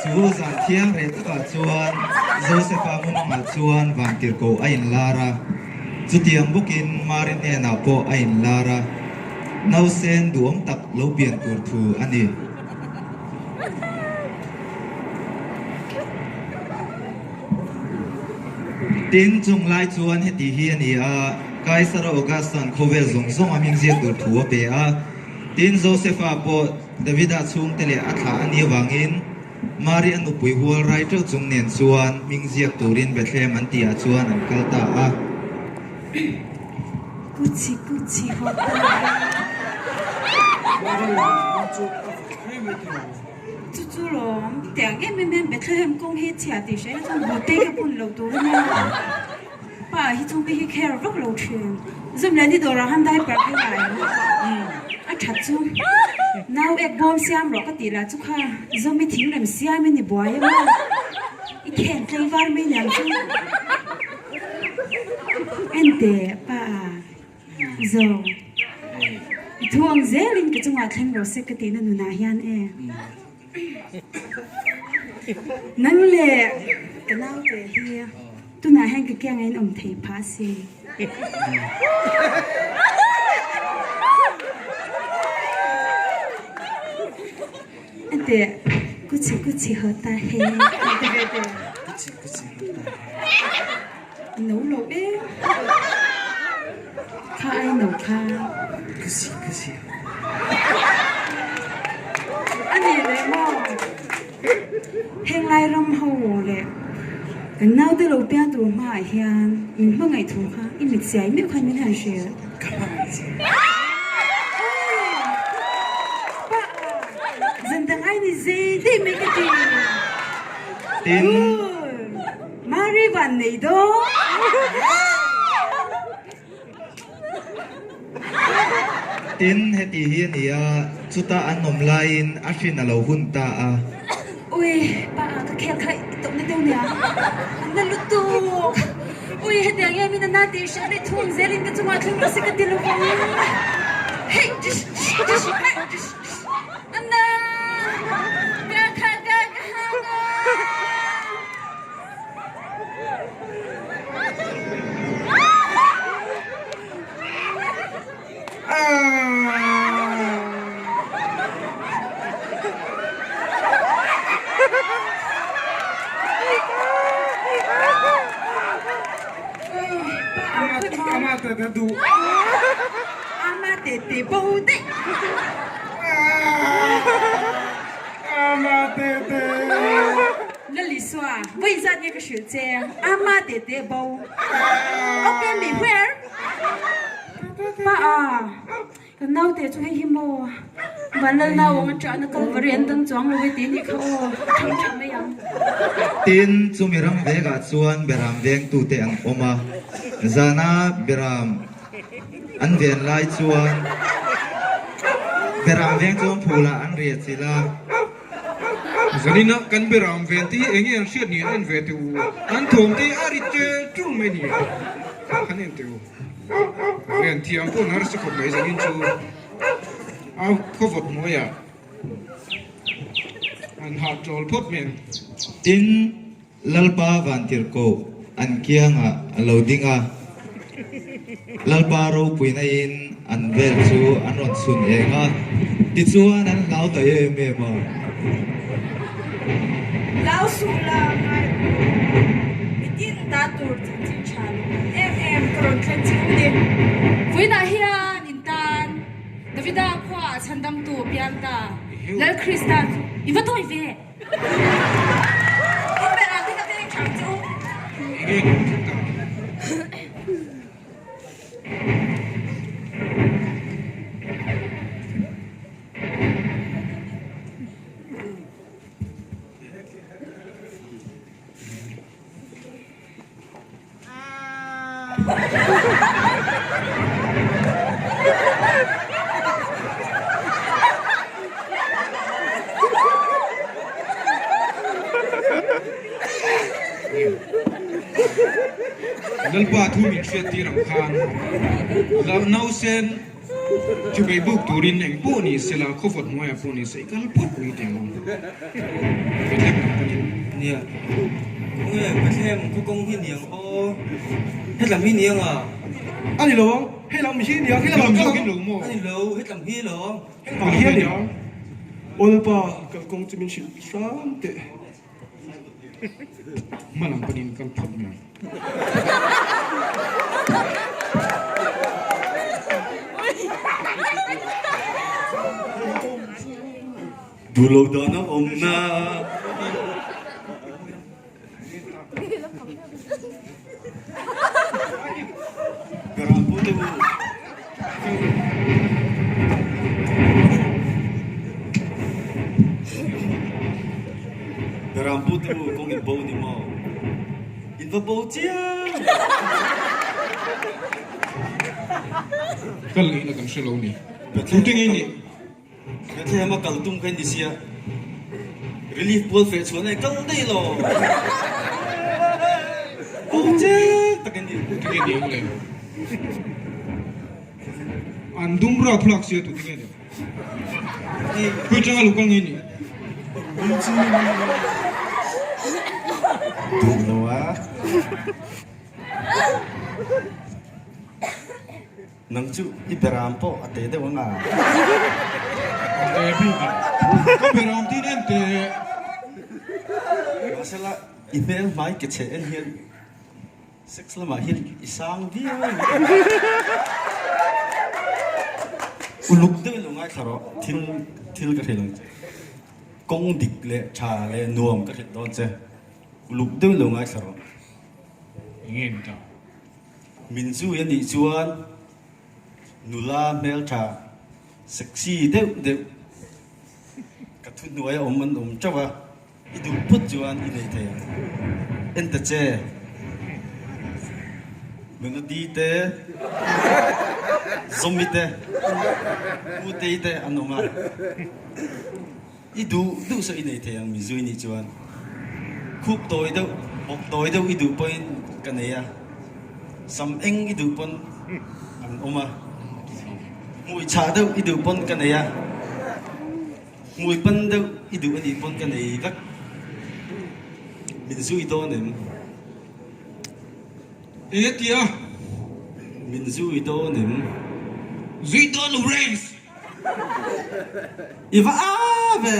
Chu zan thiang reh takah chuan Josefa mumangah chuan vantirhkoh a inlar a, chutiang bawkin Mari hnenah pawh a inlar a, nausen duhawm tak lo pian tur thu a ni. Tin, chung lai chuan heti hi a ni a, Kaisara Augustan khawvel zawng zawng a hming ziak tur thu a pe a. Tin, Josefa pawh Davida chhungte leh a thlah a nih avangin Mari a nupui hual rai teuh chung nen chuan hming ziak turin Bethlehem an tihah chuan an kal ta a. Kuchi kuchi ho ta he. Chu chu lawm tiang em em hian Bethlehem kawng hi chhia tih hria ila chuan bute ka bun lo tur a nia. Pa hi chu mi hi care vak lo thin. Zum leh ni dawrah khan diaper hi ngai ang a that chu. Nau ek bawm siam rawh ka tih lah chu kha Zomi thing rem siam in i buai a maw? I khen tlei var mai niang chu. Enteh pa a. Zo, i thu ang zelin ka chungah thleng rawh se ka tihna nunah hian e. Nang leh ka naute hi tunah hian ka kiangah in awm thei phah a si. Ate, kuchi kuchi hota he. Kuchi kuchi hota he. A no lo e. Kha ai no kha. Ka si ka si. A ni leh maw? Heng lai ram ho leh kan naute lo piang tur hmaah hian min hmangaih thu kha i mit siai meuh khan min han hrilh. Ka hmangaih che. Pa, zan dang ai ni zei daih mai ka ti. Tin. Mari van nei dawn. Tin, heti hi a ni a, chuta an awm laiin a hrin a lo hun ta a. Ui, pa a ka khel kha i tawpna deuh nia, a na lutuk. Ui, hetiang em in a na tih hriat leh thung zelin ka chungah thleng rawh se ka ti lo vang. Hei, dish, dish, dish, hei, dish, dish, a na, ka kha ka ka ha na. Lalisua, Vawi zat nge ka hrilh che? Ama te te bo. Ok mi where? Pa a, ka naute chu hei hi maw? Vanlal nau ang aṭahna Kalvari an dang chuang lo e tih anih kha aw, a ṭhang ṭha mai ang. Tin, chumi ram vekah chuan Beram vengtute an awm a, zana Beram an ven lai chuan Beram veng chuan phulah an riah chilh a. Zanina kan beram ven te hi enge an hriat ni an en ve teh u, an thawm te hi a ri che ṭul mai ni an en teh u. Ven thiam pawh an harsa khawp mai zanin chu a khawvawt hnuaiah an hahchawl phawt mai ang. Tin, Lalpa Vantirhkoh an kiangah a lo ding a, Lalpa ropuina in an vel chu an rawn chhun eng a, tichuan an hlau ta em em a. Hlau suh la ngai ru, mitin ta tur chanchin tha lo em em ka rawn thlen che u ni. Vawiinah hian in tan Davida khuaah chhandamtu a piang ta, Lal Krista chu i va tawi ve. Lalpa thu min hriat tir ang khan nausen chu bei buk turin eng pawh ni sela khawvawt hnuaiah pawh ni se i kal phawt mai teh ang. Nia, khawnge Bethlehem khaw kawng hi niang aw, hetlam hi niang a? A ni lo ang, helam hi niang, helam ah kal ang. A ni lo, hetlam hi alawm. Helam hi a niang. Aw Lalpa, kalkawng chu min hrilh hram teh. Hmalam panin kal phawt mai ang. Duh lo dan a awm na. Berah pu te u. Berah pu te u kawng in bo ni maw? In va bo chiang! Kal ngaihna kan hre lo ni. Tute ngei ni. Bethlehem a kal tum kha in ni sia, relief pual feh chhuah na i kal daih lo. Bo chiang tak in ni. Tute nge ni ang le? An dum rap hlak sia tute nge ni? Khawi tanga lo kal nge ni? Duh lo a. Nang chu i beram pawh a te deuh ang a. A te bik a. Ka beram tin en te. Mahsela i hmel hmai ke chhe en hian sex lamah hian i sang viau a ni. Uluk deuhin lo ngaithla rawh, thil thil ka hrilh ang che. Kawng dik leh tha leh nuam ka hrilh dawn che. Uluk deuhin lo ngaithla rawh. Enge ni ta? Min zui a nih chuan nula hmeltha sexy deuh deuh ka thuhnuai a awm an awm teuh a, i duh phut chuan i nei thei ang. En ta che, Melody te, Zomi te, Utei te an awm a, i duh duh saw i nei thei ang min zui nih chuan khup tawi deuh bawk tawi deuh i duh pawhin ka nei a sam eng i duh pawn an awm a hmui chhah deuh i duh pawn ka nei a hmui pan deuh i duh anih pawn ka nei vek min zui dawn em Enge tia min zui dawn em zui dawn lo reng. I va a ve!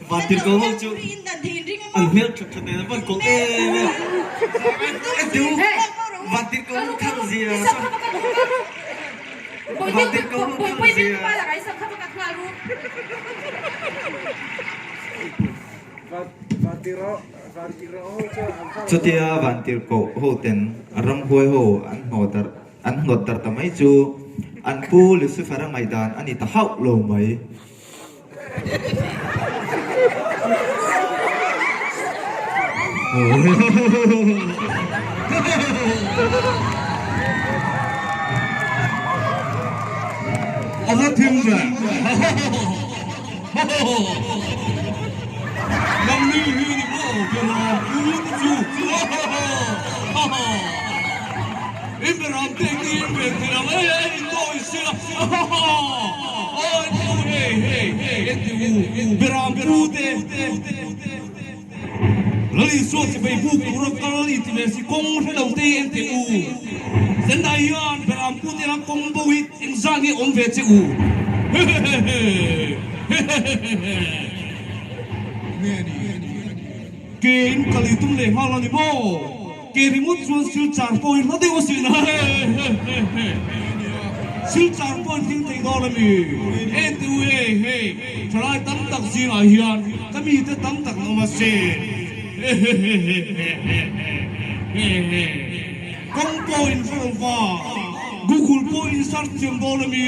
Vantirhkoh ho chu an hmel that that nen an van kawlh em em. Vantirhkoh ho thar zia Vantirhkoh ho thar zia. Chutia Vantirhkoh ho ten ramhuai ho an hnawh darh An hnawt darh ta mai chu an pu Lucifer-a ngaihdan a ni ta hauh lo mai. A va thim ve! Nangni hi ni maw Beram pu te chu? In Beram te eng in ven thei ang e, in dawi sia. Hei hei enti u Beram pu te. Lal Isua sipai buk tura kal inti ve si kawng hre lo te enti u. Zendai hian Beram pu te anga kawng bo hi engzah nge awm ve che u. Hehehehehehehehe. Ke in kal i tum leh nghal a ni maw? Ke ringawt chuan Silchar pawh hi hla deuh asin a. Silchar pawh in thleng thei dawn a mi? Ente u hei hei, thalai tam tak zingah hian ka mite tam tak an awm asin. Kawng pawh in hre lo va, Google pawh in search thiam dawn a mi?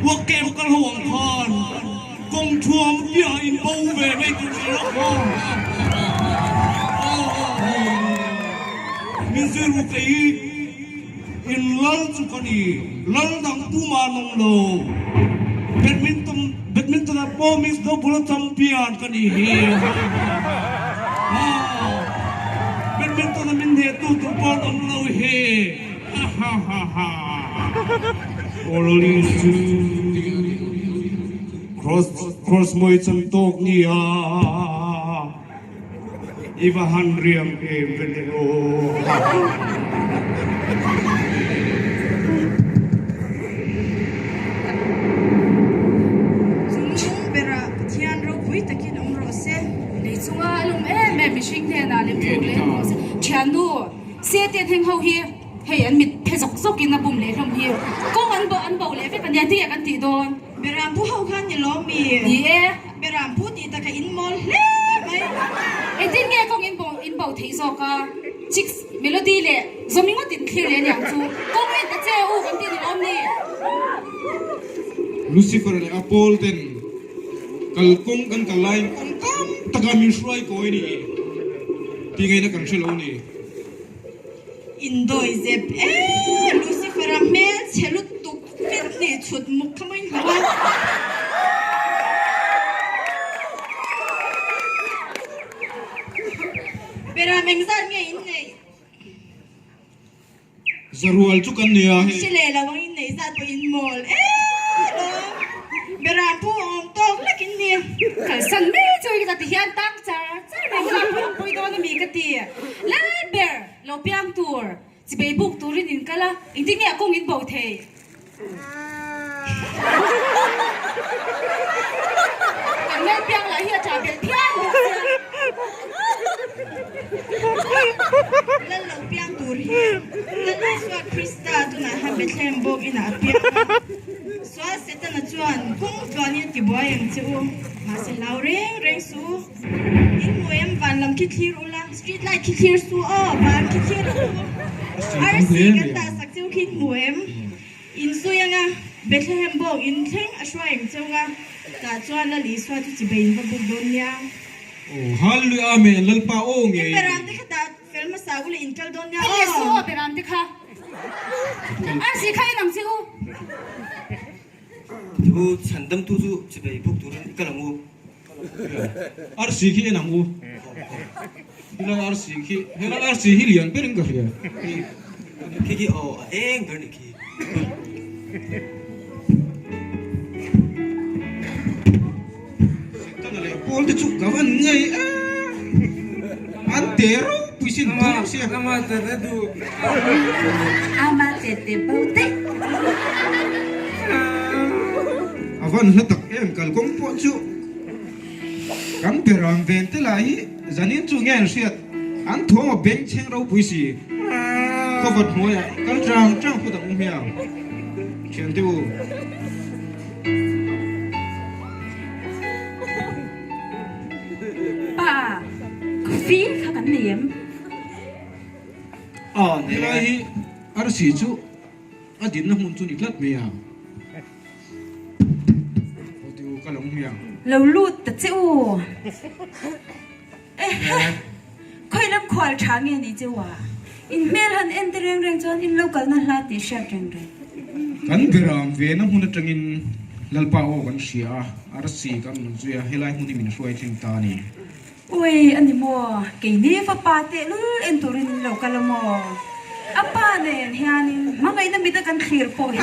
Work camp kal ho ang khan kawng thuam piah in bo ve mai tur si lo. Min zir u kei in lal chu ka ni, lal dang tumah an awm lo. Badminton badminton ah pawh Miss Dobula champion ka ni hi. Badminton a min hnehtu tur pawh an awm lo hi. Cross mawi chan tawk nia i va han riam em ve le aw. Chungnung berah Pathian ropui takin awm rawh se. Lei chunga a lawm em em mihring hnenah lem thuk leh rawh se. Thiannu, Sete thleng ho hi hei an mit phe zawk zawk in a bum leh hlawm hi kawng an bo an bo leh vek a nia tinge kan tih dawn. Beram pu ho khan ni lawm mi? Ni e. Beram pu tih taka in mawl hle mai. Engtin nge kawng in bo in bo theih zawk a? Chicks melody leh zawmi ngawt in thlir leh aniang chu kawng en ta che u kan tih ni lawm ni? Lucifer leh a pawl ten kalkawng kan kal laiin kawng tam taka min hruai kawi ni tih ngaihna kan hre lo ni. Indawi zep e Lucifer-a hmel chhe lutuk fit hnih chhut muk kha mawi hlo a. Beram engzat nge in neih? Zarual chu kan nia hei. Hre leh lo ang in nei zat pawh in mawl e lawm. Beram pu awm tawk lek in ni. Kalsan mai chu i ka ti hian tang char char mai kha pui pui dawn a mi ka ti. Lal ber lo piang tur chibei buk turin in kal a, engtin nge a kawng in bo thei? Kan lal piang lah hi a ṭah belh phian bawk sia. Lal lo piang tur hi Lal Isua Krista tunah hian Bethlehem bawk inah a piang a. Sual Setana chuan kawng tluanin a tibuai ang che u, mahse hlau reng reng suh u. In hmu em van lam khi thlir ula, street light khi thlir suh aw, van khi thlir ang u. Arsi kan dah sak cheu khi in hmu em? In zui anga Bethlehem bawk in thleng a hruai ang cheu nga, tah chuan Lal Isua chu chibei in va buk dawn nia. Aw Hallelujah Amen Lalpa aw ngei. In beram te kha dah fel hmasa ula in kal dawn nia aw. Enge su aw beram te kha? Arsi kha en ang che u. Chu chhandamtu chu chibei buk turin i kal ang u. Arsi khi en ang u. Helai arsi khi, helai arsi hi lian ber in ka hria. Khi khi aw a eng ber nih khi. Setana leh Paul te chu ka van ngei a. An te ropui sin tum sia. Ama tete du. Ama tete bo te. A van hla tak em kalkawng pawh chu kan beram ven te lah hi zanin chu nge an hriat an thawm a beng chheng ropui si khawvat hnuaiah kal chang chang phut ang u hmiang thian te u. Pa, coffee kha kan nei em? Aw helai hi arsi chu A dinna hmun chu ni tlat mai a. Aw ti u ka lo hmiang. Lo lut ta che u. Ehe! Khawi lam khual tha nge ni che u a? In hmel han en te reng reng chuan in lo kalna hla tih hriat reng reng. Kan beram vena hmun atangin Lalpa aw kan hria a, arsi kan rawn zui a, helai hmun hi min hruai thleng ta a ni. Ui, a ni maw? Keini fapa tehlul en turin in lo kal a maw? A pa nen hianin hmangaihna mit a kan thlir pawh hi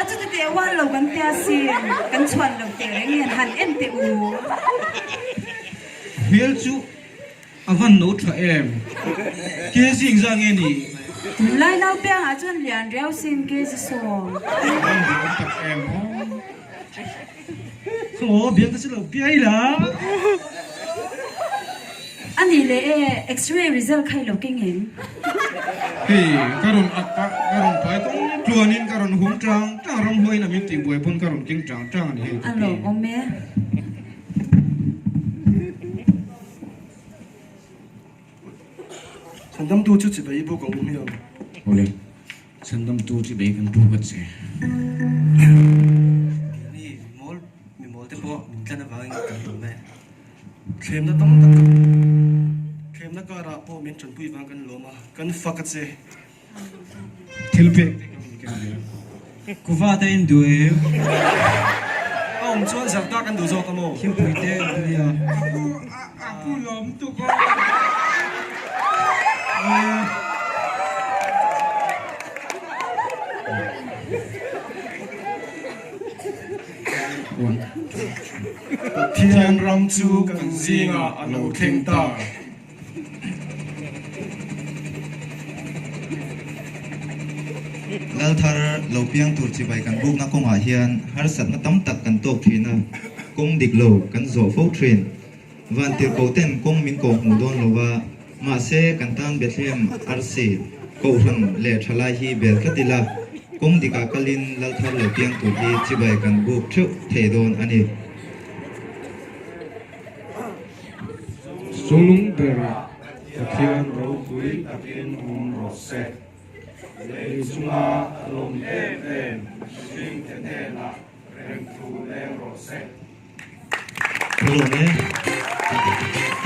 a chuti teh ual lo kan tia sin, kan chhuan lo teh reng hian han en teh u. Hmel chu a van no tha em? Ke zing zah nge ni? Tunlai nau piangah chuan lian riau sin ke zi sawm. A van duhawm tak em aw. Aw, biang te chu lo piai la. A nih leh e, X-ray result kha i lo keng em? Hei, ka rawn ak pah, ka rawn pai kawng tluanin ka rawn hum tang tang, ramhuaiin a min tihbuai pawn ka rawn keng tang tang a ni hei ka A pi. lawmawm e. Chhandamtu chu chibai i buk ang u hmiang. Awle, chhandamtu chibai kan buk a che. Keini mawl, mi mawl te pawh min tlan avangin kan lawm e. Thlemna tam tak thlemna karah pawh min tanpui vang kan lawm a, kan fak a che. Thil pek te kan in ken ve a. Kuva te in duh em? A awm chuan zarta kan duh zawk a maw? Thingpui te an ti nia. Apu apu lawm tuk aw. One, two, three. Pathian ram chu kan zingah a lo thleng ta. Lal thar lo piang tur chibai kan bukna kawngah hian harsatna tam tak kan tawk thin a, kawng dik lo kan zawh fo thin. Vantirhkoh ten kawng min koh hmuh dawn lo va, mahse kan tan Bethlehem arsi Kohhran leh thalai hi bel tlat ila, kawng dikah kalin Lal thar lo piang tur hi chibai kan buk theuh thei dawn a ni. Chunglung berah Pathian ropui takin awm rawh se. Lei chunga a lawm em em mihringte hnenah reng thu leng rawh se. Ka lawm e.